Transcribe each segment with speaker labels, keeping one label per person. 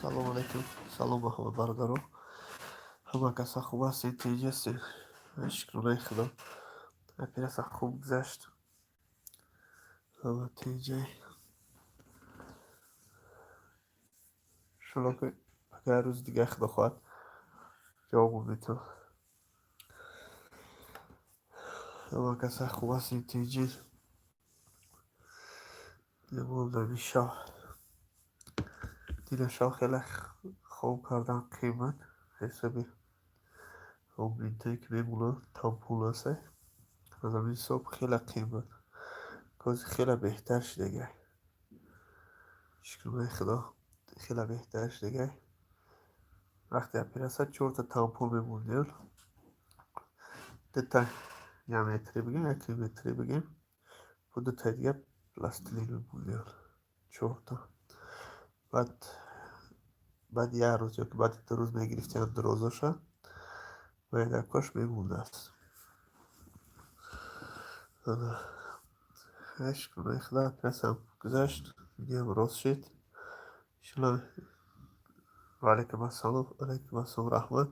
Speaker 1: Салом алейкум, салом ба ҳама бародарон. Ҳама каса хуб ҳастед, тинҷ ҳастед? Шукронаи Худо. Оператсия хуб гузашт. Ҳама тинҷай. Иншолло, ки агар рӯзи дигар, Худо хоҳад, ҷавобон метавон. Ҳама каса хуб ҳастед, тинҷед? Намондами шав. Дина шав хеле хоб кардан қимат. Ҳисоби он бинтое, ки мемонад, тампон аст. Аз ҳамин ҳисоб хеле қимат. Кози хеле беҳтар шудагай. Шукронаи Худо, хеле беҳтар шудагай. Вақте оператсия чорта тампон мемондиён. Дута як метрӣ бигем, яки метрӣ бигем. Бо дутаи дигар пластилин мемондиён. Чорта. Баъди як рӯз ёки баъди 2 рӯз мегирифтиам дурозоша ва якаш мемондааст. Шукронаи Худо, оператсиям гузашт, дигам рост шуд. Иншолло. Ва алайкум ассалом, алайкум ассалом, раҳмат.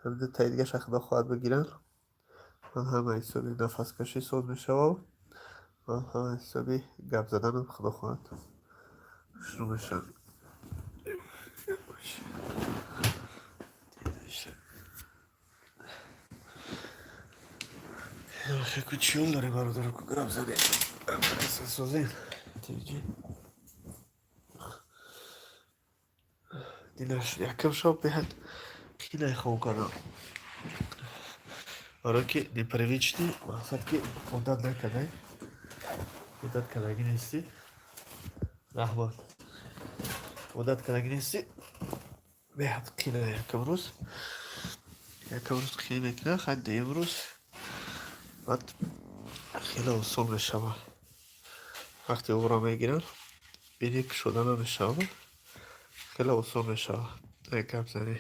Speaker 1: Ҳамин дутаи дигаша, Худо хоҳад, бигиранд. Ман ҳама ҳисоби нафаскашӣ соз мешавам. Ман ҳама ҳисоби гап заданам, Худо хоҳад, шурӯъ мешавад. Чиёл дорем, бародаро, ку гап задем. Созем. Тинҷӣ. Дилаш якам шаб беҳад қинай хоб кардам. Барое ки непривычный, мақсад ки одат накардай. Одат кардагӣ нестӣ. Раҳмат. Одат кардагӣ нестӣ. Беҳад қинай якам рӯз. Якам рӯз қин мекунад, хай, дуюм рӯз баъд хеле осон мешавад. Вақте ӯро мегиранд, бинӣ кушода намешавад. Хеле осон мешавад. Гап занӣ.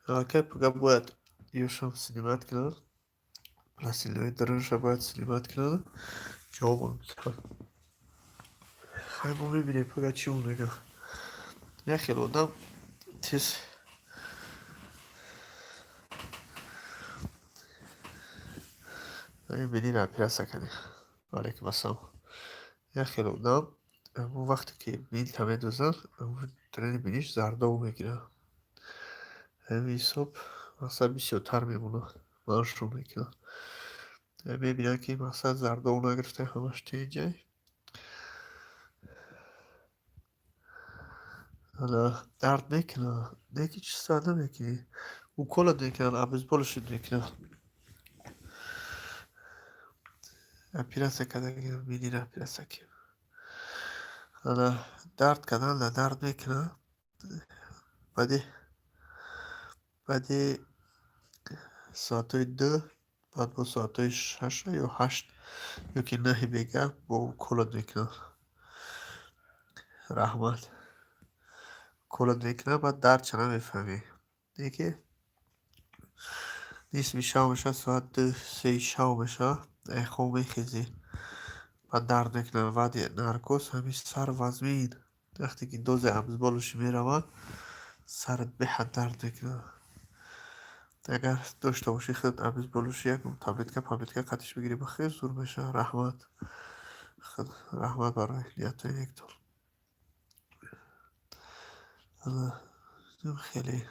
Speaker 1: Аллакай пага бояд ёшам снимать кунад. Пластилинои дарунша бояд снимать кунад. Ҷавобам медиҳад. Хай, мо мебинем, пага чӣ мегӯяд. Як хел одам тез бинира оператсия кардем. Ва алайкум ассалом. Як хел одам ҳамон вақте ки бинта медозанд, даруни биниш зардоб мегирад. Ҳамин ҳисоб мақсад бисёртар мемонад. Маншро мекунад. Мебинанд, ки мақсад зардоб нагирифта, ҳамаш тинҷай. Дард мекунад, не ки чиз намекунӣ. Уколат мекунанд, обезболишат мекунанд. Оператсия кардагиам, бинира оператсия кардем. Дард кардан дард мекунад. Баъди соатҳои 2, баъд бо соатҳои 6 ё 8 ёки 9 бега бо уколат мекунанд. Раҳмат. Уколат мекунанд, баъд дардша намефаҳмӣ. Не ки нисфи шав мешавад, соат 2, 3 шав мешавад, ай хоб мехезӣ. Баъд дард мекунад. Баъди наркоз ҳамин сар вазмин. Вақте ки дозаи обезболиши меравад, сарат беҳад дард мекунад. Агар дошта бошӣ худат обезболиши, якум таблетка паблетка қатиш бигирӣ, ба хеле зур мешавад. Раҳмат. Раҳмат барои ниятҳои нектон. Хеле.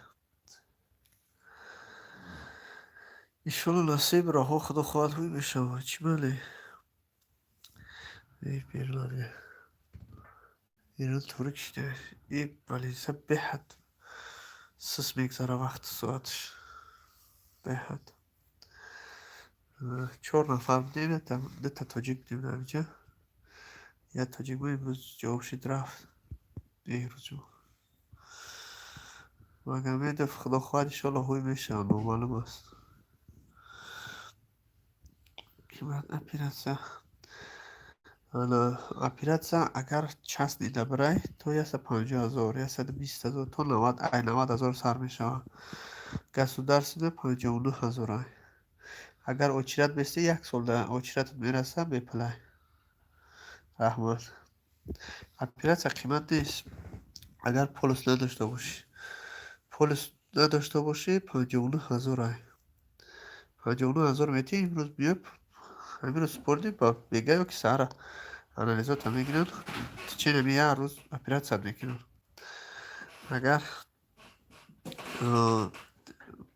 Speaker 1: Иншолло, насиб, роҳҳо, Худо хоҳад, ҳуй мешавад. Чӣ бале? Берун берун торик шуда. И балиса беҳад сус мегзара вақту соаташ. Беҳад. Чор нафар будем, дута тоҷик будем дар инҷа. Як тоҷик мо имрӯз ҷавоб шид, рафт. Беҳрӯзҷон. Магомедов, Худо хоҳад, иншолло, ҳуй мешавад, номаълум аст. Қимат оператсия. Оператсия агар частный набирай, то 150 000, 120 000, то 90, ай 90 000 сар мешавад. Государственная 59 000 ай. Агар очередь бестӣ, як сол да очередат мерасад, бепулай. Раҳмат. Оператсия қимат нест, агар полис надошта бошӣ. Полис надошта бошӣ, 59 000 ай. 59 000 метиҳӣ, имрӯз биё, ҳамин рӯз супордӣ, ба бега ё ки саҳара анализота мегиранд, течение ҳами як рӯз оператсия мекунанд. Агар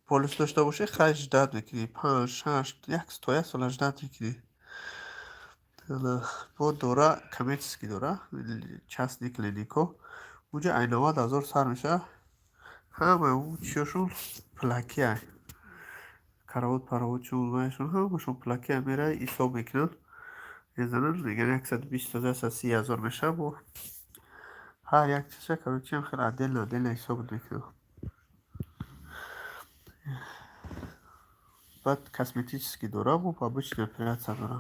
Speaker 1: полис дошта бошӣ, хай, ждать мекунӣ панҷ, шаш, як то як сола ждать мекунӣ. Бо дора, коммерческий дора, частный клинико, уҷа ай 90 000 сар мешавад. Ҳамаи ӯ чиёшон пулакӣ ай. Каравот, паравотшон, вайшон, ҳамашон пулакӣ ай. Меравӣ, ҳисоб мекунанд, мезананд, мегӯянд 120 000, 130 000 мешавад. Бо ҳар як чиза, короче, хеле отдельно отдельно ҳисобот мекунанд. Баъд косметический дора, бо обычный оператсия дора.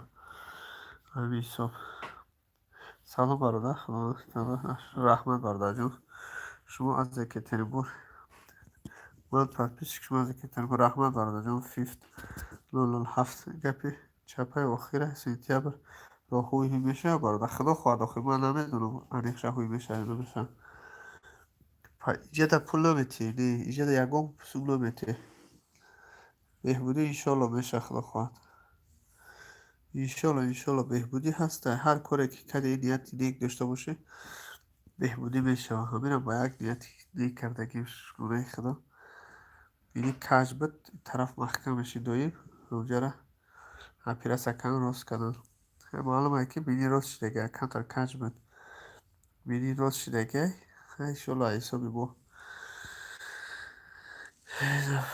Speaker 1: Ҳамин ҳисоб. Салом, бародар, раҳмат, бародарҷон. Шумо аз Екатеринбург? Ман подписчик шумо аз Екатеринбург. Раҳмат, бародарҷон. Фифт 007 гапи чапаи охира сентябр роҳҳои мешавад, бародар. Худо хоҳад, охир ман намедонам аниқша ҳуй мешавад ё намешавад. Иҷада пул наметиҳӣ, не, иҷада ягон сум наметиҳӣ. Беҳбудӣ, иншоалло, мешавад, худо хоҳад. Иншоалло, иншоалло, беҳбудӣ ҳаста. Ҳар коре ки кардӣ, нияти нек дошта бошӣ, беҳбудӣ мешавад. Ҳаминам ба як нияти нек кардагим, шукронаи худо. Бини каҷ буд, тараф маҳкам мешид доим, ҳамҷара оператсия кардан, рост кардан. Маълум ае, ки бини рост шидагиай, камтар каҷ буд. Бини рост шидагиай, иншоалло, аз ҳисоби мо.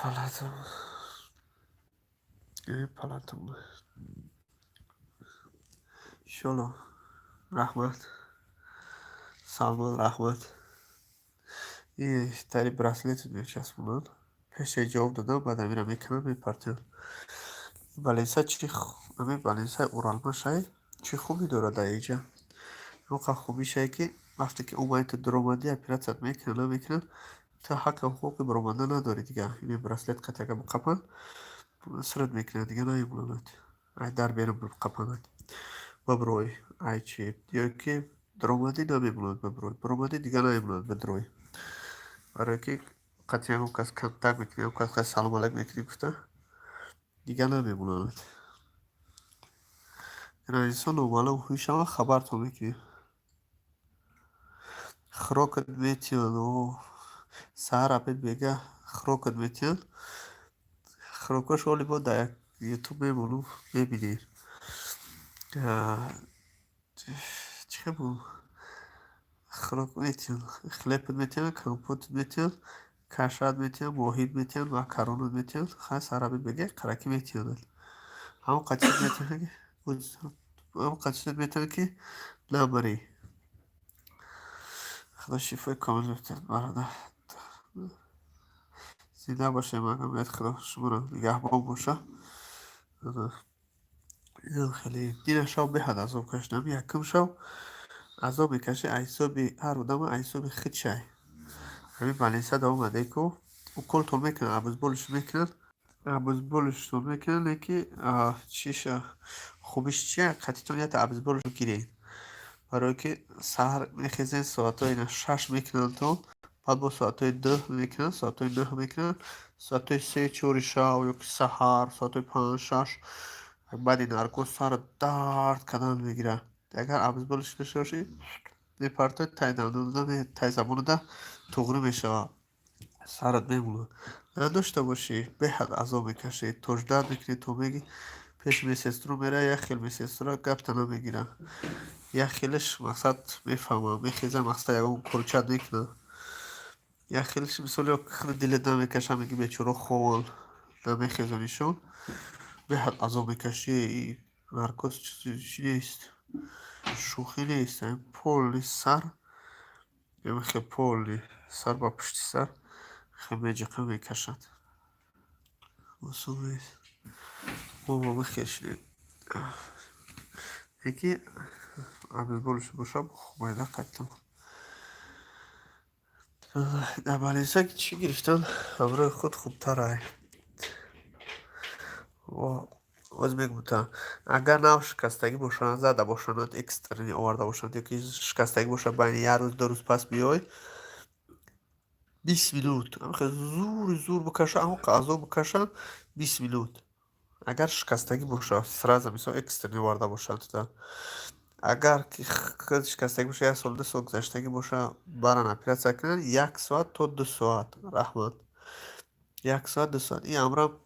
Speaker 1: Палата. Палата. Иншоалло, раҳмат. Салмон, раҳмат. И тари браслет мечаспонанд. Пеше ҷавоб додам, баъд амира мекунам, мепартоям. Больница чи, ҳамин больницаи Уралмашай чӣ хубӣ дорад дар инҷа? Ҳамоқа хубишае, ки вақте ки омадӣ, ту дуромадӣ, оператсият мекунанд, намекунанд, ту ҳаққи ҳуқуқи баромадан надорӣ дигар. Ин браслет қатъ қапанд, сират мекунанд, дигар намемонанд. Ай дар берун қапанад. Баброй, ай чи ё ки дуромадӣ, намемонад баброй. Баромадӣ, дигар намемонад бидурой. Барое ки қатъи ягон кас контакт мекунӣ, ягон кас салом алайк мекунӣ гуфта, дигар намемонанд. Инсон номаълум ҳуй шавад, хабартон мекунем. Хӯрокат метиҳанд, саҳар, обед, бега хӯрокат метиҳанд. Хӯрокҳош оли бо дар як Ютуб мемонум, мебинед. Чӣ хел буд? Хӯрок метиҳанд, хлебат метиҳанд, компотат метиҳанд, кашат метиҳанд, моҳит метиҳанд, макаронат метиҳанд. Хай, саҳар, обед, бега қаракӣ метиҳанд. Ҳамон қад чиз метиҳанд, ҳамон қад чиз метиҳанд, ки намарӣ. Худо шифои комил бидиҳад, бародар. Зинда бошед, магам Худо шуморо нигаҳбон боша. Инам хеле дина шав беҳад азоб кашидам. Якум шав азоб мекашӣ, аз ҳисоби ҳар одама, аз ҳисоби худшай. Ҳамин больница да омаде ку, уколтон мекунанд, обезболиш мекунанд, обезболиштон мекунанд, леки чиша хубиш чия? Қатитон ята обезболиш гиред. Барое ки саҳар мехезед, соатҳои 6 мекунанд, то баъд бо соатҳои 2 мекунанд, соатҳои 9 мекунанд, соатҳои 3, 4 шав ё ки саҳар соатҳои 5, 6, баъди наркоз сарат дард кардан мегирад. Агар обезболиш дошта бошӣ, мепартои тай дандонада, тай забонада туғрӣ мешавад, сарат мемонад. Надошта бошӣ, беҳад азоб мекашӣ, то ждать мекунӣ, то меги пеши медсестру меравӣ, як хел медсестра гапта намегирад, як хелаш, мақсад, мефаҳмад, мехеза, мақсад, ягон корчат мекунад, як хелаш, мисол, худи дилет намекаша, меги бечора хованд, намехезонишон, беҳад азоб мекашӣ. Наркоз чӣ нест, шӯхӣ нест. Полный сар, хел полный сар ба пушти сар хел меҷиқа, мекашад, осон нест. Мо бо мехел шудем, яки обезболиш боша, хубайда қаттам. Дар больница чӣ гирифтан ҳамроҳи худ хубтар ай. Боз мегӯм, агар нав шикастагӣ бошанд, зада бошанд, экстренный оварда бошанд ё ки шикастагӣ бошад, байни як рӯз, 2 рӯз пас биёй, 20 минут зури зур бикашанд, ҳамон азоб бикашанд, 20 минут. Агар шикастагӣ бошад, сразу, мисол, экстренный оварда бошанд. Агар ки шикастагӣ боша, як сол, 2 сол гузаштагӣ боша, баран оператсия кунанд, як соат то 2 соат. Раҳмат. Як соат, 2 соат. Ин амрам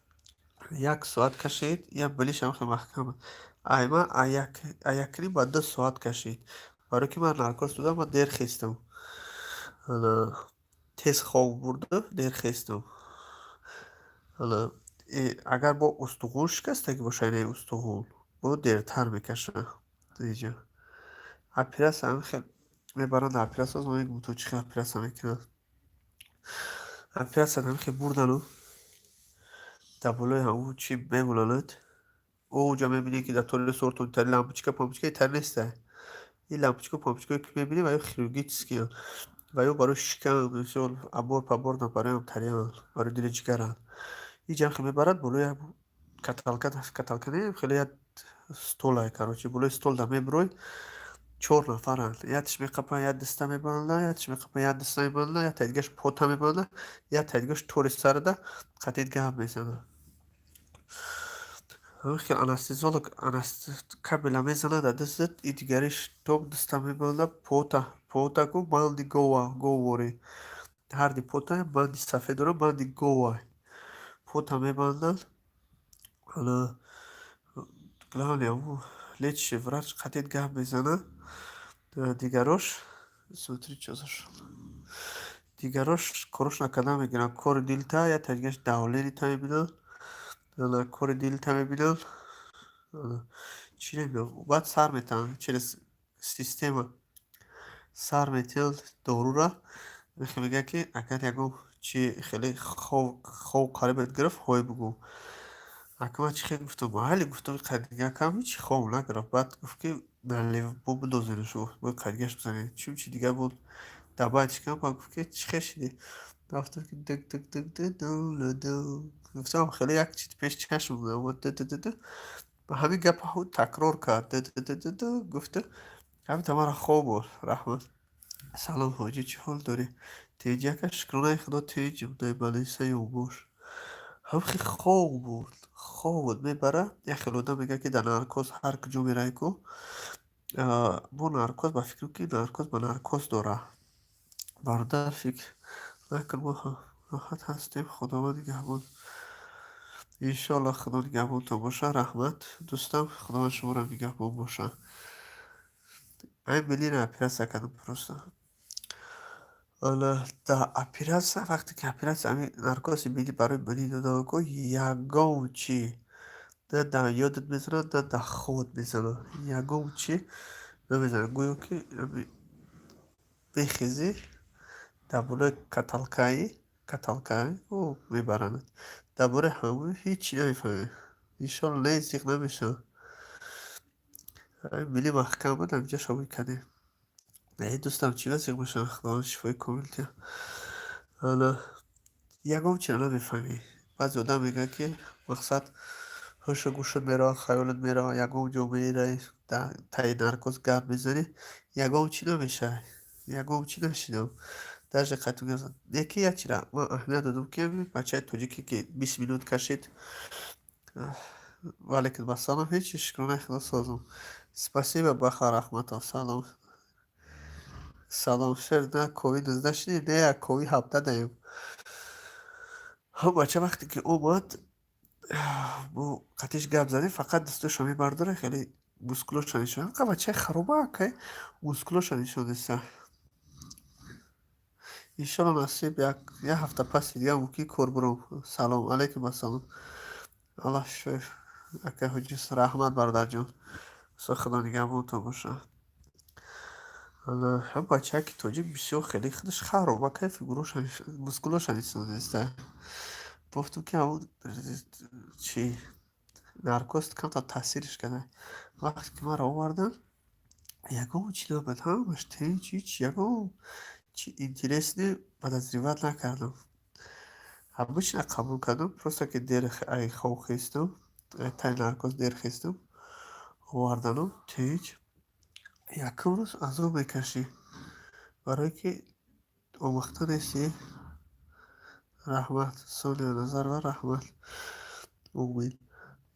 Speaker 1: як соат кашид, ям билишам хеле маҳкам. Айма якним ба 2 соат кашид. Барои ки ман наркоз будам, ман дер хестам. Тез хоб бурду, дер хестам. Агар бо устухун шикастагӣ боша, инаи устухун, бо дертар мекашад. Иҷа. Оператсия ҳамин хел мебаранд оператсия, ман мегӯям, то чӣ хел оператсия мекунанд. Оператсия ҳамин хел бурдану дар болои ҳамон чӣ мемонанд. Онҷа мебинӣ, ки дар толи сортон тари лампочка пампочка тари неста. Ин лампочка пампочкае ки мебинӣ, ва ё хирургические, ва ё барои шикам, мисол, абор пабор барои тарианд, барои дили ҷигаранд. Иҷа хел мебарад болои каталка, каталка не, хеле як столае, короче, болои стол да мебурой, чор нафаранд. Якташ меқапад, як даста мебандад, якташ меқапад, як даста мебандад, яктаи дигаш пота мебандад, яктаи дигаш тори сарда қатъи гап мезанад. Ҳамин хел анестезиолог кабела мезанад дар дастат, и дигариш то даста мебандад, пота, пота ку банди гова, говворӣ. Ҳарди пота банди сафед дорад, банди гова. Пота мебандад. Ана главный ҳамун лечащий врач қатъи гап мезанад. Дигарош, смотри, чё зашёл. Дигарош кораш накарда мегиранд. Кори дилта, яктаи дигаш давление-та мебинанд. Кори дилта мебинанд. Чӣ намебинанд? Баъд сар метаҳанд через система. Сар метиҳанд дорура. Мегӯяд, ки агар ягон чи хеле хов қарибат гирифт, ҳой бугӯ. Ака, ман чӣ хел гуфтам? Майли, гуфтам, қайдигакам ҳеҷ хов нагирифт. Баъд гуфт, ки бо бидозенаш, бо қайдигаш бизанед. Чун чи дигар буд, добавить кардам, баъд гуфт, ки чӣ хел шидӣ? Гуфтам, ки дык дык дык ду гуфтам, хеле як чиз пеш чашмам омад, ду ду ду ду. Ҳамин гапа такрор кард, ду ду ду ду ду гуфта, ҳамин маро хоб бурд. Раҳмат. Салом, ҳоҷӣ, чӣ ҳол дорӣ? Тинҷ, ака, шукронаи Худо, тинҷ. Балисаю бош. Ҳамхел хоб буд, хоб буд. Мебара, як хел одам мегӯяд, ки дар наркоз ҳар куҷо меравӣ ку, бо наркоз, ба фикрам, ки наркоз ба наркоз дорад. Бародар, фикр накун, мо роҳат ҳастем, Худованд нигаҳбон. Иншоаллоҳ, Худо нигаҳбонтон бошад. Раҳмат, дӯстам, Худованд шуморо нигаҳбон бошад. Айн билина оператсия кардам просто. Ана дар оператсия, вақте ки оператсия, ҳамин наркози бини барои бини додам ку, ягон чи на дар ёдат мезанад, на дар хобат мезанад. Ягон чи намезанад. Гӯё ки мехезӣ, дар болои каталкаи, каталка мебаранд. Дар бораи ҳамон ҳеҷ намефаҳмӣ. Иншоалло, не, зиқ намешавам. Ҳамин бини маҳкам буд, ҳаминҷа шобид кардем. Не, дӯстам, чӣ ба зиқ мешавам? Худованд шифои комил диҳад. Ана ягон чиро намефаҳмӣ. Баъзе одам мегӯяд, ки мақсад, ҳушу гӯшат меравад, хаёлат меравад, ягон ҷо меравӣ, таи наркоз гап мезанӣ, ягон чӣ намешавад. Ягон чӣ нашидам. Даже яке як чира ман аҳамият додам, ки бачаи тоҷике, ки 20 минут кашид. Ваалайкум ассалом, ҳеҷ, шукронаи Худо, созам. Спасибо, Баха Раҳматов, салом. Салом, шер, на ковид 19 шидӣ? Не, як ковид 17 даем. Ҳам бача вақте ки омад, мо қатиш гап задем, фақат дастошо мебардора, хеле мускулоша нишон. Қа бачаи харобак, мускулоша нишон деста. Иншоалло, насиб, як ҳафта паси дигар мумкин кор бурам. Салом алайкум, ассалом. Аллоҳ шифои ака ҳоҷи, раҳмат, бародарҷон. Худо нигаҳбонтон бошад. Ҳам бачаки тоҷик бисёр хеле худаш харобака, фигуроша, мускулоша нишон деста. Гуфтам, ки ҳамон чи наркоз камтар таъсириш карда. Вақте ки маро оварданд, ягон чи набуд, ҳамаш тинч, ҳеҷ ягон чи интересный подозревать накардам. Обычно қабул кардам, просто ки дер ай хоб хестам. Таи наркоз дер хестам, овардану тинч. Якум рӯз азоб мекашӣ, барое ки омӯхта нестӣ. Раҳмат, Соня Назарова, раҳмат. Умед,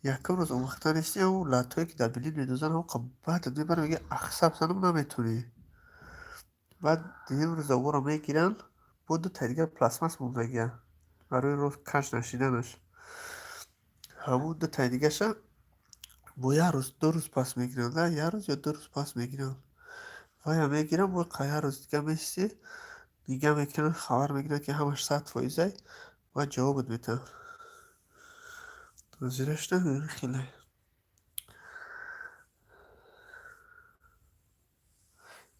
Speaker 1: якум рӯз омӯхта нестӣ, ҳамон латтое, ки дар билин медозанд, ҳамон баъдат мебарад, мегӯяд, ахсаб занам, наметонӣ. Баъд дуюм рӯз овора мегиранд, бо дутаи дигар пластмасс мондагианд барои рост каҷ нашиданаш. Ҳамон дутаи дигаша бо як рӯз, 2 рӯз пас мегиранд, як рӯз ё 2 рӯз пас мегиранд. Вая мегиранд, бо як рӯз дига мести, нигаҳ мекунанд, хабар мегиранд, ки ҳамаш 100%-ай, баъд ҷавобат метиҳанд. Ҳозира шуда хеле.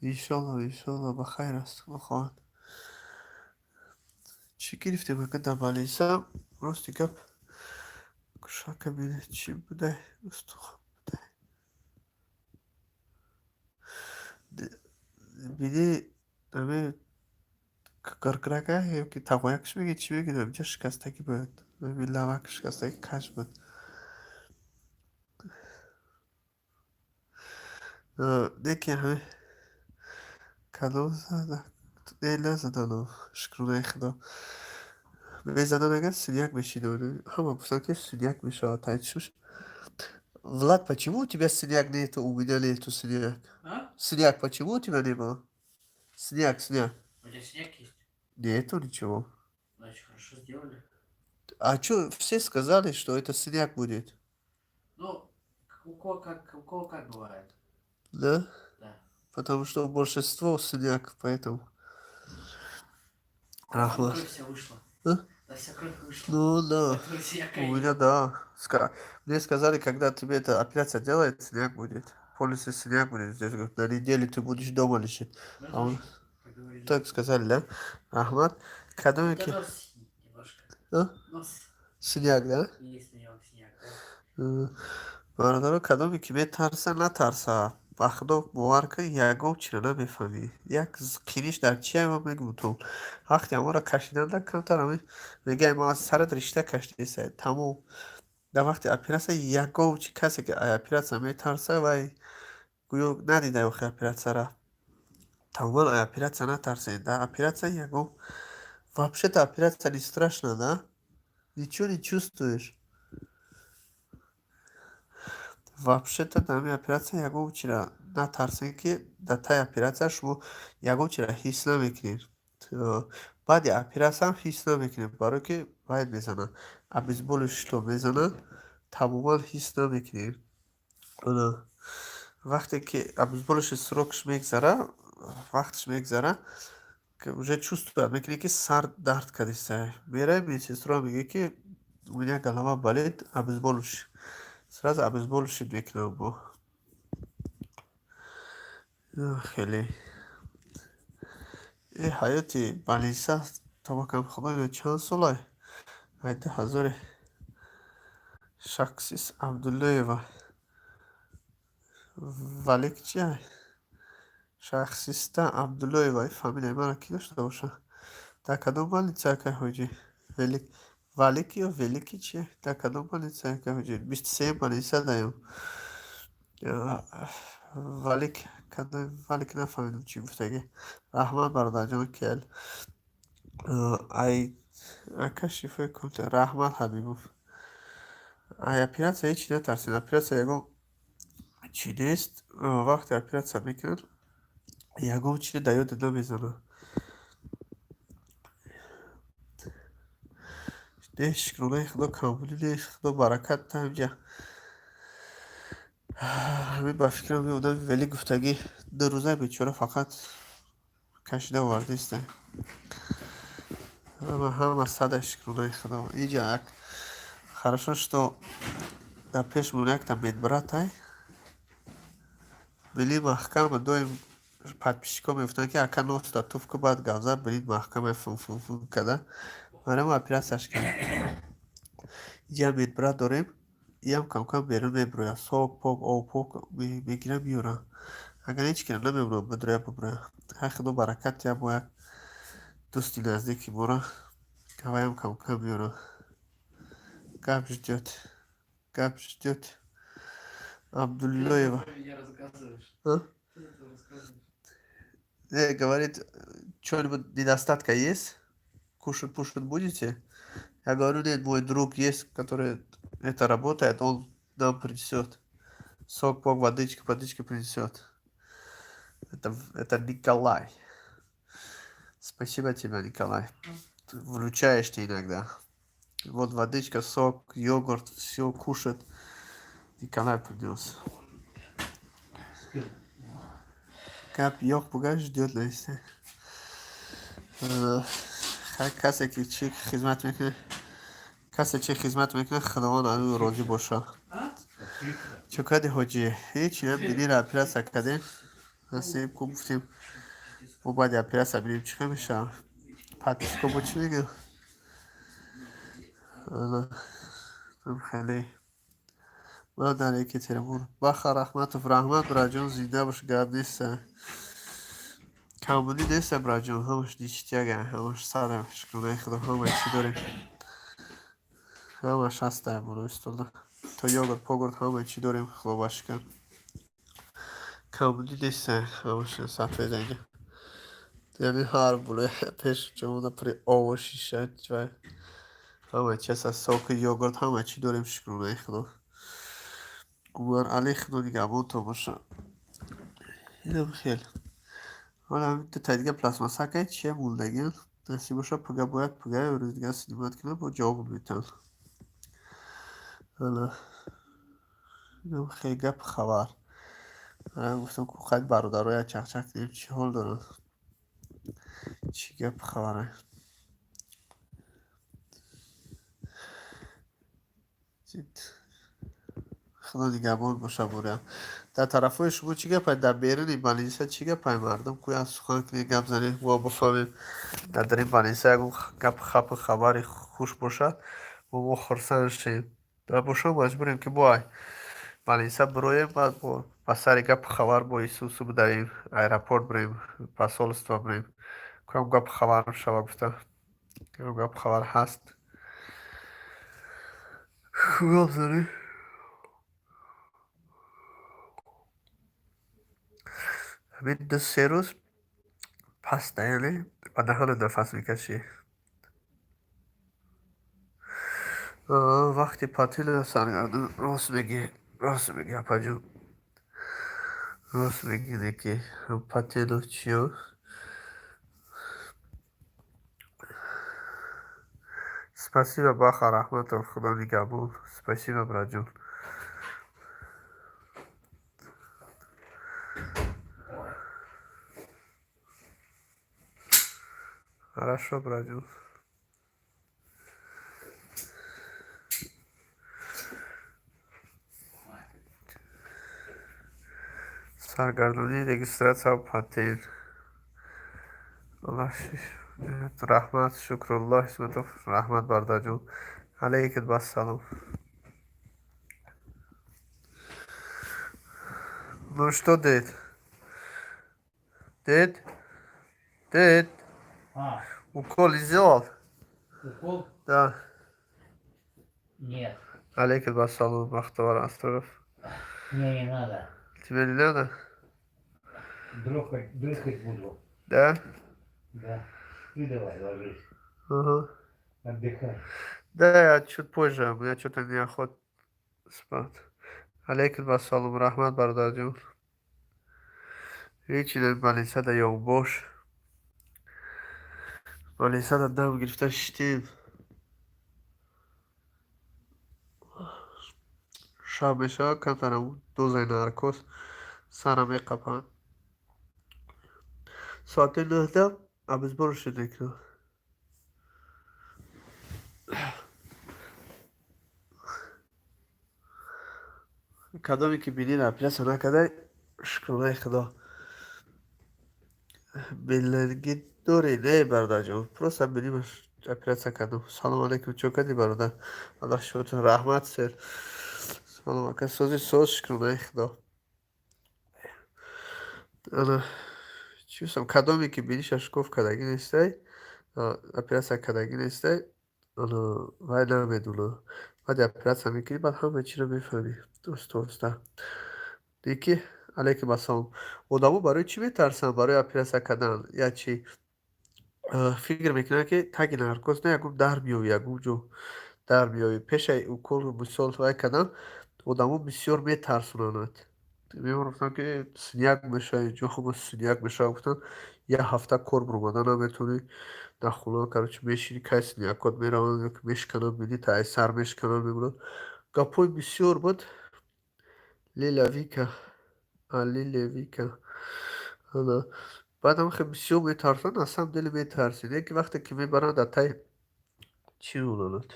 Speaker 1: Иншолло, иншолло, ба хайр аст, худо хоҳад. Чӣ гирифтем, ака, дар больница? Рости гап, кушака бинед, чӣ будай, устухон будай. Бини, ами гарграка ё ки тағоякш мегӯед, чӣ мегӯед, инҷа шикастагӣ буд. Ами лавак шикастагӣ, каҷ буд. Не ки ҳами кадом зада, не, назадану, шукронаи Худо. Мезананд, агар синяк мешид. Ҳама гуфтанд, ки синяк мешавад таи чишмаш. Влад, почему у тебя синяк нету, у меня нету синяк?
Speaker 2: А?
Speaker 1: Синяк почему у тебя не было? Синяк, синяк.
Speaker 2: У тебя синяк есть?
Speaker 1: Нету ничего.
Speaker 2: Значит, хорошо сделали.
Speaker 1: А чё, все сказали, что это синяк будет?
Speaker 2: Ну, у кого как бывает.
Speaker 1: Да?
Speaker 2: Да.
Speaker 1: Потому что большинство синяк, поэтому. Раҳмат.
Speaker 2: Кровь вся вышла.
Speaker 1: А?
Speaker 2: Да, вся кровь вышла.
Speaker 1: Ну да.
Speaker 2: Поэтому синяка
Speaker 1: У
Speaker 2: и
Speaker 1: меня
Speaker 2: нет.
Speaker 1: да. Мне сказали, когда тебе эта операция делает, синяк будет. Полностью синяк будет здесь. Говорят, на неделю ты будешь дома лежать.
Speaker 2: Мы
Speaker 1: А он
Speaker 2: тоже так говорили.
Speaker 1: Так сказали, да? Раҳмат.
Speaker 2: У
Speaker 1: Кадоме
Speaker 2: тебя
Speaker 1: ки.
Speaker 2: нос немножко.
Speaker 1: А?
Speaker 2: Нос.
Speaker 1: Синяк, да?
Speaker 2: Есть на нем синяк, да.
Speaker 1: Бародаро, кадоме ки метарса, натарса. Ба Худо бовар кун, ягон чиро намефаҳмӣ. Як қиниш дар чия, ман мегӯм ту. Вақте аморо кашиданда, камтар ами мегӯяй, ма аз сарат ришта кашидеса, тамом. Дар вақти оператсия ягон чи, касе ки оператсия метарса, вай гӯё надида охи оператсияра. Тамоман оператсия натарсед. Дар оператсия ягон, вообще-то операция не страшна, да? Ничего не чувствуешь. Вообще-то дар ҳамин оператсия ягон чиро натарсед, ки дар таи оператсия шумо ягон чиро ҳис намекунед. Баъди оператсиям ҳис намекунед, барое ки вай мезанад. Обезболивающий мезанад, тамоман ҳис намекунед. Вақте ки обезболивающий срок ш мегзара, вақташ мегзара, уже чувствовать мекунӣ, ки сар дард кардиста. Меравӣ, медсестра мегӯяд, ки у меня голова болит, обезболивающий. Сразу обезболивающий мекунам бо. Хеле. Э ҳаёти больница таваккал Худо чанд солай? Ай 2000 Шаксис Абдуллоева. Валик чия? Шахсиста Абдуллоева. Фамилияи маро кӣ дошта боша? Дар кадом больница, акай ҳоҷӣ? Велик, Валик ё Велики чия? Дар кадом больница, акай ҳоҷӣ? 23-м больница даём. Валик, кадом Валик, нафаҳмидам, чӣ гуфтагӣ. Раҳмат, бародарҷон кел. Ай ака, шифои комил. Раҳмат, Ҳабибов. Ай оператсия ҳеҷ натарсед. Оператсия ягон чӣ нест. Вақте оператсия мекунанд, ягон чизе дар ёдат намезанад. Не, шукронаи Худо, камбудӣ нест. Худо баракат ҳамҷа. Ҳамин ба фикрам, ин одами велик гуфтагӣ, 2 рӯза бечора фақат кашида овардиста. Ҳама, ҳама сада, шукронаи Худо. Иҷа як хорошо, что дар пешмон якта медбрат ай. Били маҳкама, доим подписчик ҳо мегуфтанд, ки ака, носта туф ку, баъд гап зад, билин маҳкама фун фун фун када. Барои оператсияш кард. Иҷа медбрат дорем. Иам камкам берун мебирояд. Сок пок, об пок мегирам, меёрам. Агар ҳеҷ кира намемонам бидроя, бибироя. Ҳай, Худо баракат диҳад, бо як дӯсти наздики моро ҳаваям камкам меёрам. Гап ждёт. Гап ждёт Абдуллоева.
Speaker 2: Ты меня рассказываешь.
Speaker 1: А?
Speaker 2: Ты это рассказываешь.
Speaker 1: Говорит, что-нибудь недостатка есть? Кушать, пушать будете? Я говорю, нет, мой друг есть, который это работает, он нам принесет. Сок, пок, водички, водички принесет. Это Николай. Спасибо тебе, Николай. Ты выручаешь ты иногда. Вот водичка, сок, йогурт, все кушать. Николай принес. Гап ёқ буга ждёт нависта. Касе ки чӣ хизмат мекунад, касе чӣ хизмат мекунад, Худованд аз ӯ розӣ бошад. Чӣ кардӣ, ҳоҷӣ? Ҳеч, бинира оператсия кардем. Насиб ку, гуфтем, бо баъди оператсия бинем чӣ хел мешавад. Подписко бо чӣ мегӯ? Хеле ман дар Екатеринбург. Баха Раҳматов, раҳмат, браҷон, зинда бош, гап неста. Камбудӣ неста, браҷон, ҳамаш ништяк, ҳамаш сада, шукронаи Худо, ҳамаи чӣ дорем. Ҳамаш ҳаста болои столда. То йогурт, погурт, ҳамаи чӣ дорем, Худо ба шукр. Камбудӣ неста, ҳамаш сафед инҷа. Яъне ҳар болои пеш ҷомона пури ову шиша, ҳамаи чи ҳаст, соку, йогурт, ҳамаи чӣ дорем, шукронаи Худо. Умар Али, Худо нигаҳбонтон бошад. Инам хел. Ҳола ҳамин дутаи дига пластмассакай чия мондагиан. Насиб бошад, пага бояд пага ё рӯзи дигар снимать кунам, бо ҷавоб метиҳам. Ана инам хел гапу хабар. Гуфтам, ку қайд бародаро як чақчақ кунем, чӣ ҳол доранд. Чӣ гапу хабаре. Худо нигаҳбон бошад борям. Дар тарафҳои шумо чӣ гапай? Дар беруни больница чӣ гапай, мардум? Ку як сухан кунем, гап занем, мо бифаҳмем. Дар дари больница ягон гапу хапу хабари хуш бошад, мо хурсанд шем. Набошад, маҷбурем, ки бо больница бироем, баъд бо ба сари гапу хабар бо Исусу бидавем, аэропорт бирем, посольство бирем. Кам гапу хабар шава гуфта. Кам гапу хабар ҳаст. Гап занем. Ҳамин 2-3 рӯз паста, яъне ба даҳанат нафас мекашӣ. Вақти патила саргардон, рост мегӣ, рост мегӣ, апаҷон. Рост мегӣ, неки патилу чиё. Спасибо, Баха Раҳматов, Худо нигаҳбон. Спасибо, братҷон. Хорошо, братҷон. Саргардонии регистратсия патент. Раҳмат, Шукрулло Ҳисматов, раҳмат, бародарҷон. Алейкум ассалом. Ну что, дед? Дед? Дед?
Speaker 2: А.
Speaker 1: Укол сделал?
Speaker 2: Укол?
Speaker 1: Да.
Speaker 2: Нет.
Speaker 1: Алейкум ассалом, Бахтовар Астров.
Speaker 2: Мне не надо.
Speaker 1: Тебе не надо?
Speaker 2: Дрыхать, дрыхать буду.
Speaker 1: Да?
Speaker 2: Да. Ты давай ложись.
Speaker 1: Ага.
Speaker 2: Отдыхай.
Speaker 1: Да, я чуть позже, у меня что-то неохота спать. Алейкум ассалом, раҳмат, бародарҷон. Ҳечи больницада ёқбош. Больницада дам гирифта шиштем. Шаб мешавад, камтарам дозаи наркоз сара меқапанд. Соати 9 обезболивающий мекунам. Кадоме ки бинира оператсия накардай, шукронаи Худо. Мелангин дорӣ? Не, бародарҷон, просто бинимаш оператсия кардам. Салом алейкум, чо кардӣ, бародар? Аллоҳ шукр, раҳмат, сер. Салом, ака, сози соз, шукронаи Худо. Ана чӣ гуфтам, кадоме ки биниша шукуф кардагӣ нестай, оператсия кардагӣ нестай, ана вай намедонад. Баъди оператсия мекунӣ, баъд ҳама чиро мефаҳмӣ оста оста. Ки алайкум ассалом. Одамо барои чӣ метарсанд барои оператсия кардан? Я чи фикр мекунанд, ки таги наркоз на ягон дар меёвӣ, ягон ҷо дар меёвӣ. Пешаи укол, мисол, вай кардан одамо бисёр метарсонанд. Мегуфтанд, ки синяк мешавад, инҷо ҳама синяк мешавад. Гуфтанд, як ҳафта кор биромада наметавонӣ дар хона, короче, мешинӣ, кай синякот мераванд ёки мешикананд, бинӣ ай сар мешикананд, мемонанд. Гапҳои бисёр буд. Лиля Вика, Лилия Вика. Ана баъдам хел бисёр метарсанд, на самом деле метарсед. Яке вақте ки мебаранд, дар таи чӣ мемонанд,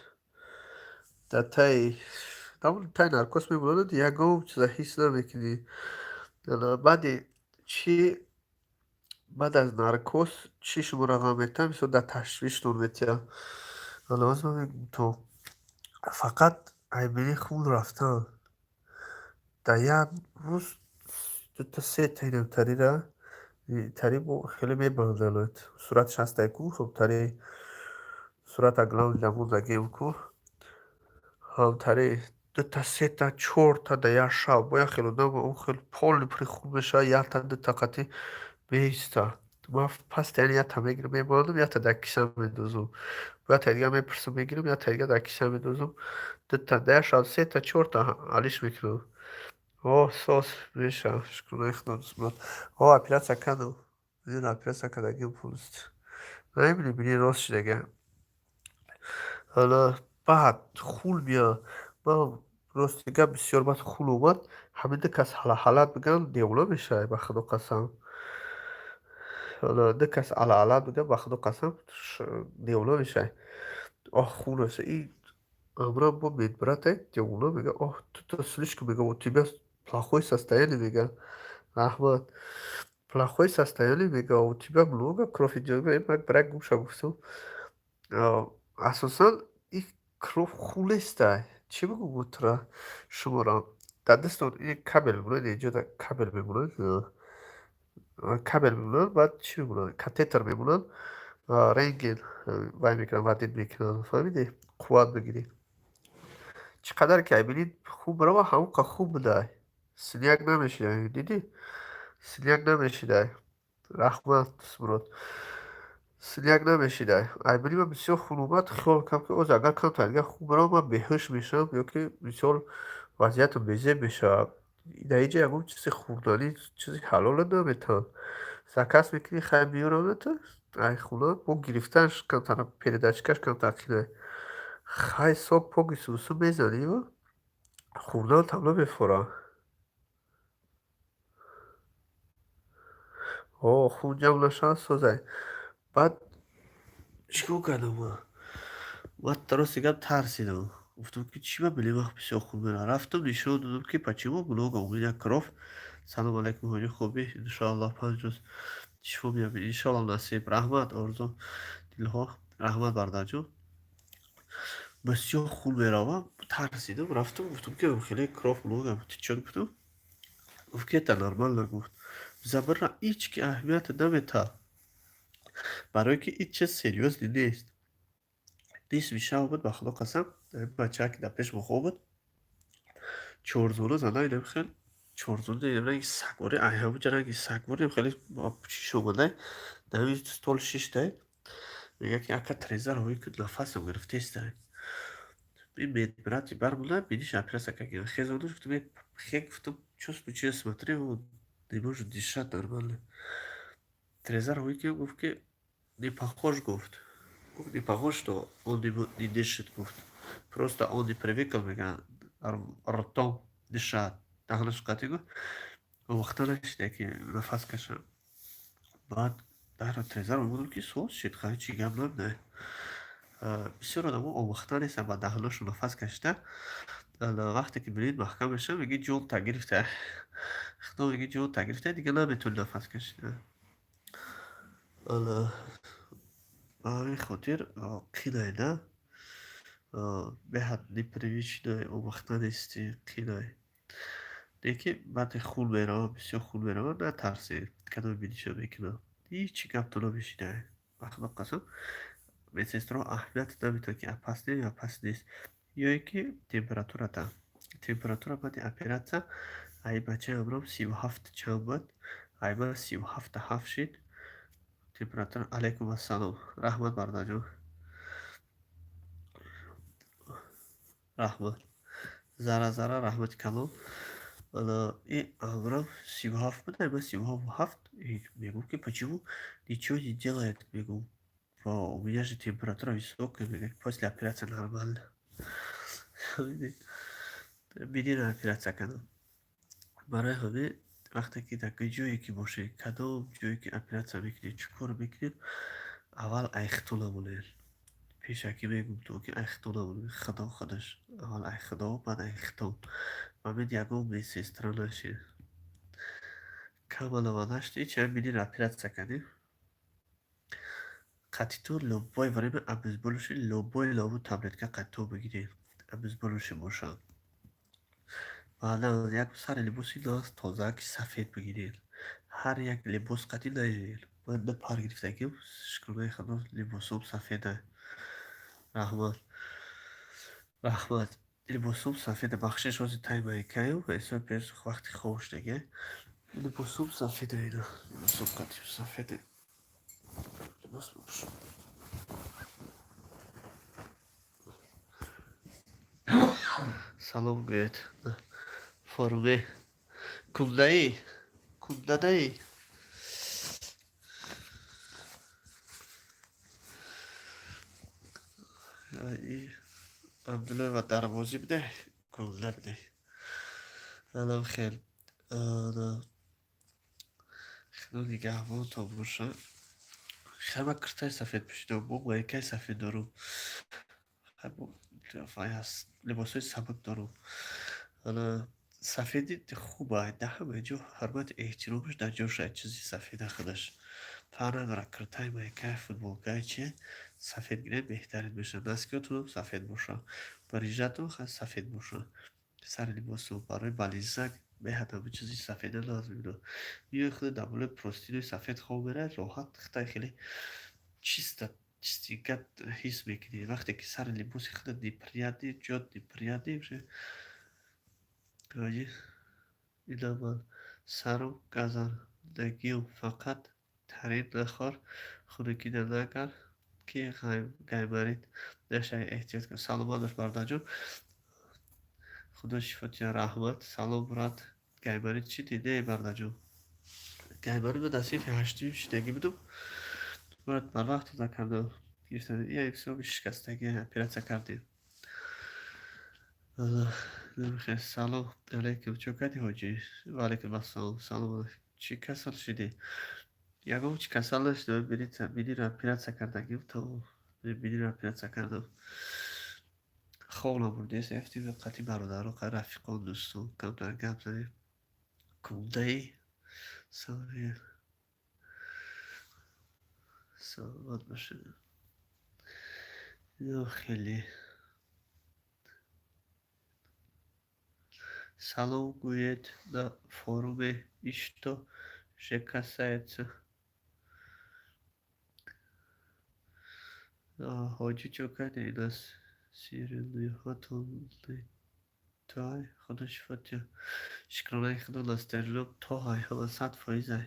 Speaker 1: дар таи наркоз мемонанд, ягон чиза ҳис намекунӣ. Баъди чӣ, баъд аз наркоз чӣ шуморо ғам метиҳад, мисол, дар ташвиштон метиҳад? Ана ҳозир ман мегӯям, то фақат айбини хун рафтан дар як рӯз дута сета инам тарира тари хеле мебанданад. Сураташ ҳастай ку, хуб, тари сурата главный намондагием ку, ҳам тари дута, сета, чорта дар як шаб. Бо як хел одам он хел полный пури хун мешавад, якта дута қатӣ меиста. Ман постоянно якта мегирам, мемонам, якта дар киса мендозам, якта дига мепурсам, мегирам, якта дига дар киса мендозам. Дута дар як шаб сета, чорта алиш мекунам. О, соз мешавам, шукронаи Худо. Дӯстмурод, о, оператсия кардам, оператсия кардагиам полностью. Намебинӣ, бини, рост шудага. Ана баъд хун меояд. Ман, рости гап, бисёр баъд хун омад. Ҳамин ду кас ҳалат бигӯянд, девона мешавӣ, ба Худо қасам. Ду кас алаалат бигӯянд, ба Худо қасам, девона мешавӣ. Оҳ, хун аст ин амрам бо медбрата девона мега: «Оҳ, ту слишком», мега, «у тебя плохое состояние», мега. Раҳмат. «Плохое состояние», мега, «у тебя много кровь идёт». Брак гумша, гуфтам. Асосан ин кровь хун нестай. Чӣ бигӯм тура, шуморо? Дар дастон ин кабель мемонад, инҷо кабель мемонад, кабель мемонад, баъд чӣ мемонад? Катетер мемонад, рентген вай мекунад, вадид мекунад, фаҳмидӣ? Қувват бигирӣ. Чӣ қадар ки бинӣ хун барова, ҳамон қадр хуб будай. Синяк намешидай, дидӣ? Синяк намешидай. Раҳмат, Дӯстмурод. Синяк намешидай. Ай бини ман бисёр хун омад, хиёл кардам, ки оз агар камтар дигар хун барова, ман беҳуш мешавам ё ки, мисол, вазъиятам безеб мешавад. Дар инҷа ягон чизи хӯрданӣ, чизи ҳалоле наметавон. Заказ мекунӣ, хай, меёранд ай хона, бо гирифтанаш камтар, передачкаш камтар қинай. Хай, сок поки сусу мезанӣ, хӯрданатам намефорад. О, хун ҷамъ нашавад, созай. Баъд чӣ кор кардам ман? Ман, рости гап, тарсидам. Гуфтам, ки чӣ ман билем, вақт бисёр хун меравад. Рафтам, нишон додам, ки почему много у меня кровь. Салом алайкум, ҳоҷӣ, хубӣ? Иншоаллоҳ, 5 рӯз шифо меёбӣ. Иншоаллоҳ, насиб. Раҳмат, орзу дилҳо. Раҳмат, бародарҷон. Бисёр хун меравад. Тарсидам, рафтам, гуфтам, ки хеле кровь много течёт, гуфтам. Гуфт, ки это нормально, гуфт. Забрра ҳеҷ ки аҳамият наметаҳад. Барое ки ҳеҷ чиз серьёзный нест. Нисфи шаб буд, ба Худо қасам, бачаа ки дар пеши мо хоб буд, чорзону зада, инам хел чорзону, ранги сагворӣ, ай ҳамонҷа ранги сагворӣ хеле чиш омадай, дар ҳамин стол шиштай. Мегӯяд, ки ака, трезаро ҳои ки нафасам гирифтестай. Ин медбрати бармонда, биниш оператсия кард. Хезонаш, гуфтам, хе, гуфтам, чё случилось, смотри, он не может дышать нормально. Трезаро ҳои ки гуфт, ки не похож, гуфт. Гуфт, не похож, что он не дышит, гуфт. Просто он не привыкл, мегӯяд, ртом дышать. Даҳанаш қатъӣ, гуфт. Вақта нашида, ки нафас кашад. Баъд дар трезаро мемонам, ки соз шид, хай, чӣ гап набудай. Бисёр одамо омӯхта нестанд ба даҳанашон нафас кашида. Вақте ки бинед маҳкам мешавад, мегӯӣ ҷонта гирифта. Худо, мегӯӣ ҷонта гирифта, дига наметавонӣ нафас кашида. Ана ба ҳамин хотир қинай да, беҳад непривычный, омӯхта нестӣ, қинай. Лекин баъде хун меравад, бисёр хун меравад, натарсед, кадоме биниша мекунад. Ҳечи гапто намешинавед. Ба Худо қасам, медсестраҳо аҳамият наметавад, ки опасный ё опас нест. Ё ин ки температурата. Температура баъди оператсия ай бачаи ҳамроҳам 37 чанд буд, ай ман 37,7 шид температура. Алайкум ассалом, раҳмат, бародарҷон, раҳмат, зара зара, раҳмати калон. И ҳамроҳам 37 буд, ай ман 37,7. Мегӯм, ки почему ничего не делает, мегӯм, у меня же температура высокая. Мегӯяд, после операция нормально. Бинира оператсия кардам. Барои ҳамин вақте ки дар ҷое ки бошед, кадом ҷое ки оператсия мекунед, чӣ кор мекунед, аввал айхто намонед. Пешакӣ мегӯм то ки айхто намонед. Худо худаш аввал айхудо, баъд айхто. Ва ягон медсестра нашед. Камалова нашти ча бинира оператсия кардем. Қатитон любое время обезболивающий, любой лову таблетка қатитон бигиред, обезболивающий бошад. Баъдан як сари либоси нағз, тоза, ки сафед бигиред. Ҳар як либос қатӣ наёед. Ман ду пар гирифтагим, шукронаи Худо, либосом сафеда. Раҳмат, раҳмат. Либосом сафеда. Бахшиш, ҳозир тай майкаю ҳисоби пеш вақти хоб шудага. Либосом сафеда, ина либосом қатӣ сафеда. Либос бипӯшам. Салом гӯед. Форуме кундаӣ, кундадаӣ. Абдуллоева дарвозӣ бидеҳ, кунда бидеҳ. Анам хел. Худо нигаҳбонтон бошад. Хеле ман куртаи сафед пӯшидам, бо майкаи сафед дорум. Либосҳои сабук дорум. Ана сафеди хуба, дар ҳама ҷо ҳурмату эҳтиромаш дар ҷоша. Чизи сафеда худаш фарқ надорад, куртаи, майкаи, футболкаи, чи сафед гиред, беҳтарин мешавад. Носкиотонам сафед бошад, барижатон сафед бошад, сари либосо барои бализак беҳад ҳама чизи сафеда нағз мебинам. Миёи худ дар болои простинои сафед хоб меравед, роҳат, хитай хеле чисто, чистенько ҳис мекунӣ. Вақте ки сари либоси худат неприятный, ҷот неприятный мешавад. Ина ман сарум газандагиюм, фақат тарин нахӯр, хунукида нагар, ки гайморит нашавӣ, эҳтиёт кун. Саломат бош, бародарҷон, Худо шифо диҳад, раҳмат. Салом, брат, гайморит чӣ дидӣ? Не, бародарҷон, гайморит ман дар синфи ҳаштум шидагӣ будум, бояд барвақт тоза кардам, гирифтам. Я ҳисоби шикастагӣ оператсия кардем. Салом алайкум, чӣ кардӣ, ҳоҷӣ? Ва алайкум ассалом. Салом, чӣ касал шудӣ? Ягон чӣ касал нашудам, бинира оператсия кардагим, тамом. Бинира оператсия кардам. Хоб набурдест, рафтем қатъи бародарон, рафиқон, дӯстон, камтар гап задем. Кундаӣ? Саломат бошед. Ё хеле. Салом гӯед на форуме, и что же касается. Ҳоҷӣ, чӣ кардӣ? Ина сирниҳотон тай, Худо шифо диҳад. Шукронаи Худо, настерлином то ҳай, ҳама 100% ай.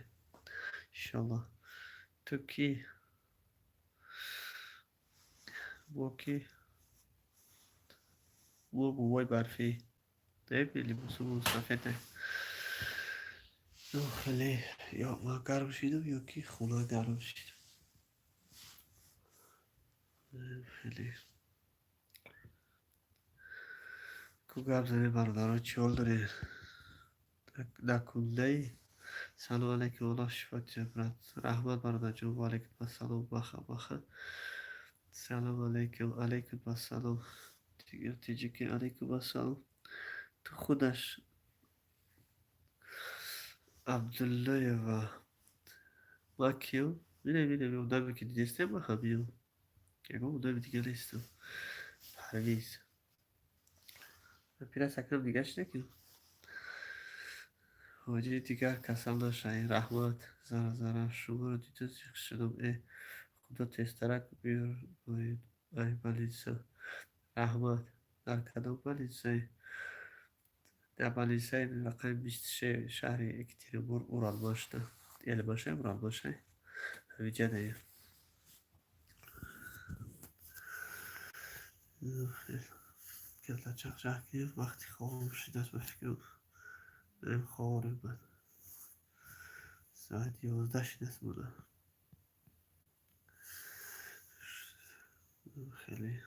Speaker 1: Иншоллоҳ. Ту кӣ? Мо кӣ? Мо бувои барфӣ. Неби либосумон сафеде. Хеле ё ман гарм шидам, ё ки хона гарм шид. Хеле. Ку гап занем, бародарон, чӣ ҳол доред? Дар кундаи? Салом алайкум, Аллоҳ шифо диҳад, брат. Раҳмат, бародарҷон, ва алайкум ассалом, маха маха. Салом алайкум, алайкум ассалом. Тиҷики, алайкум ассалом. Ту худаш Абдуллоева. Ман киём? Бинем, бинем, одаме ки дидестем, ман ҳамиём. Ягон одами дига нестам. Парвиз. Оператсия кардам, дигар чӣ накунам? Ҳоҷӣ, дигар касал нашавӣ. Раҳмат, зара зара. Шуморо дида зиқ шудам. Э, Худо тезтарак биёрмоед, ай балиса. Раҳмат. Дар кадом больницаи? Дар больницаи рақами 23 шаҳри Екатеринбург, Уралмашда. Элмашай, Уралмашай. Ҳамиҷа даем. Калта чақчақ кунем, вақти хоб шудааст, ба фикрам. Наем хобем баъд. Соати 11 шудааст буда. Хеле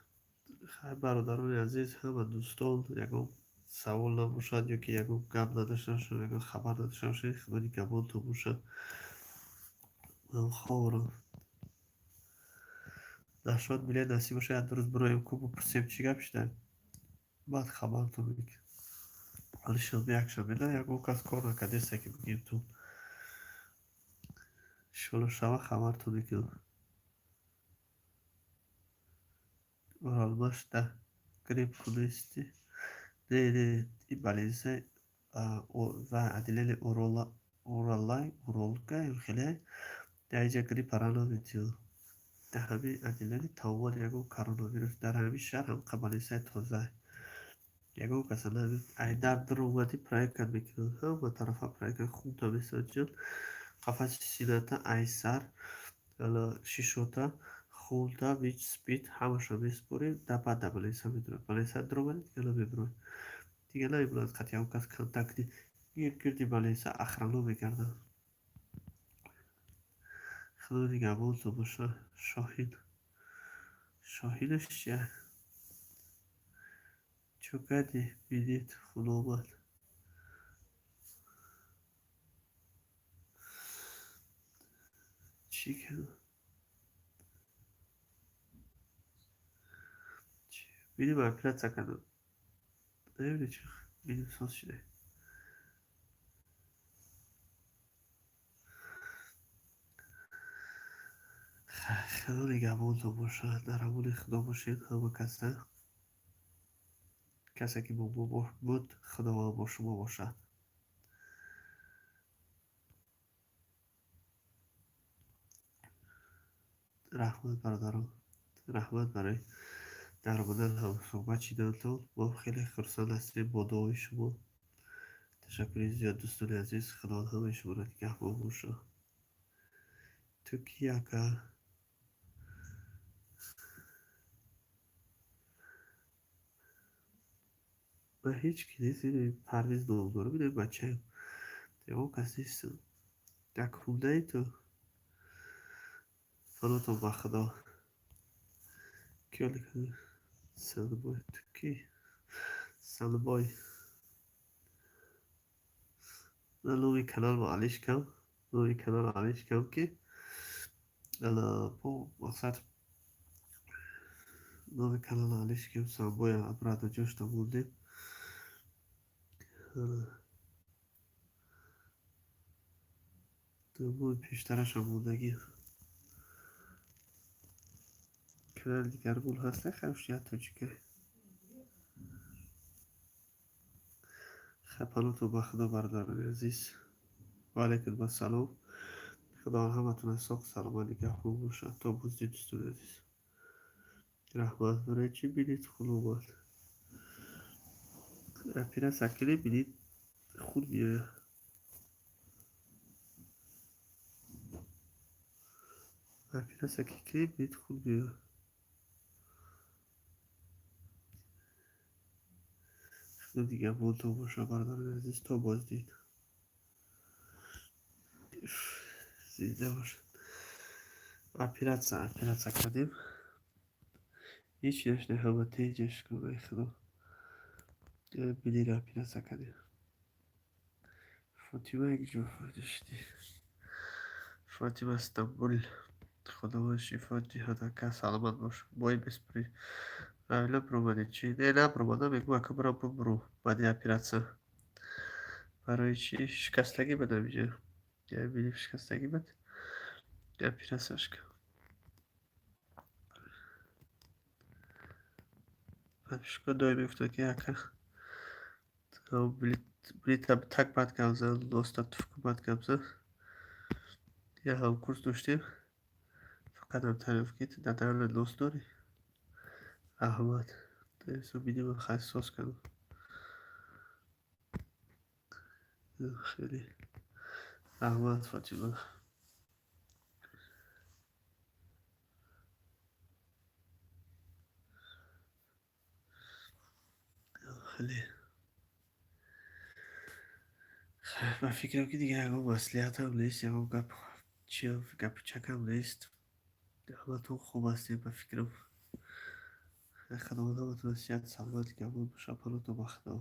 Speaker 1: хайр, бародарони азиз, ҳама дӯстон, ягон савол набошад ё ки ягон гап надошта бошад, ягон хабар надошта бошед, Худо нигаҳбонтон бошад. Ман хобрам. Нашод билет насиб бошад, як рӯз бироем ку, бипурсем, чӣ гап шуда. Баъд хабартон мекунем. Ҳоли шанбе, якшанбе на ягон кас кор накардеста, ки бигем ту. Иншоалло, шава хабартон мекунам. Уралмашда грипп кунести? Не, не, и больницаи ва отделение Уралай, Уралка хеле дар инҷа гриппара наметиҳанд. Дар ҳамин отделение тамоман ягон коронавирус дар ҳамин шаҳр ҳамқа больницаи тоза. Ягон каса ай дар даромадӣ проверка мекунанд. Ҳама тарафа проверка, хунта месанҷанд, қафаси сината, ай сар, шишота, хунта, ВИЧ, СПИД ҳамаша месупорем, баъд дар больница медурад. Больница даромадӣ, дига намебурад. Дига намемонад қати ягон кас контакти. Гирди больница охрана мекарданд. Худо нигаҳбонтон бошад. Шоҳин. Шоҳинаш чия? Чо кардӣ? Бинед, хун омад. Чӣ кардам? Бинем, оператсия кардам. Намедонам, чӣ бинем соз шуда. Худо нигаҳбонтон бошад. Дар амони Худо бошед ҳама каса. Касе ки бо мо буд, Худованд бо шумо бошад. Раҳмат, бародарон. Раҳмат барои дар омадан, ҳамсӯҳбат шидантон. Мо хеле хурсанд ҳастем бо дуои шумо. Ташаккури зиёд, дӯстони азиз. Худованд ҳамаи шуморо нигаҳбон бошад. Ту кӣ, ака? Ман ҳеҷ ки нест, Парвиз ном дорам, инам бачаем. Ягон кас нестам. Як хундаи ту. Паноҳтон ба Худо. Кӣ Санбой, ту кӣ? Санбой. Ман номи каналро алиш кам. Номи каналро алиш кам, ки бо мақсад номи каналро алиш кам, Санбоя обратно ҷошта мондем. Номи пештарашам мондагӣ. Канали дигармон ҳаст, хайр, як тоҷика. Хайр, паноҳтон ба Худо, бародарони азиз. Ва алайкум ассалом. Худованд ҳаматонро соғ саломат нигаҳбон бошад. То боздид, дӯстони азиз. Раҳмат. Барои чӣ бинед хун омад? Оператсия кунем, бинед хун меояд. Оператсия ки кунем, бинед хун меояд. Худо нигаҳбонтон бошад, бародарони азиз. То боздид. Зинда бошад. Оператсия кардем. Ҳеҷ нашуда, ҳама тинҷа, шукронаи Худо. Бинира оператсия кардем. Фотима якҷо шудӣ. Фотима Стамбул. Худованд шифо диҳад, ака, саломат бош. Мои беспри. Равила, биромадӣ чӣ? Не, набиромадам, мегӯм, ака, бирам бубуру баъди оператсия. Барои чӣ? Шикастагӣ буд ҳамиҷа. Я бинем, шикастагӣ буд. Оператсияш кардам. Подписчикҳо доим мегуфтанд, ки ака, билета так бад гап зан, носта туфку бад гап зан. Я ҳамкурс доштем. Фақат ҳам таъриф ки дар даруни нос дорӣ. Раҳмат. Нависам, видимо, ҳассос кардам. Хеле раҳмат, Фотима. Хеле ба фикрам, ки дигар ягон маслиҳатам нест, ягон гап чиам, гапу чакам нест. Ҳаматон хуб ҳастем, ба фикрам. Худованд ҳаматонро сиҳат, саломат нигаҳбон бошад. Паноҳтон ба Худо.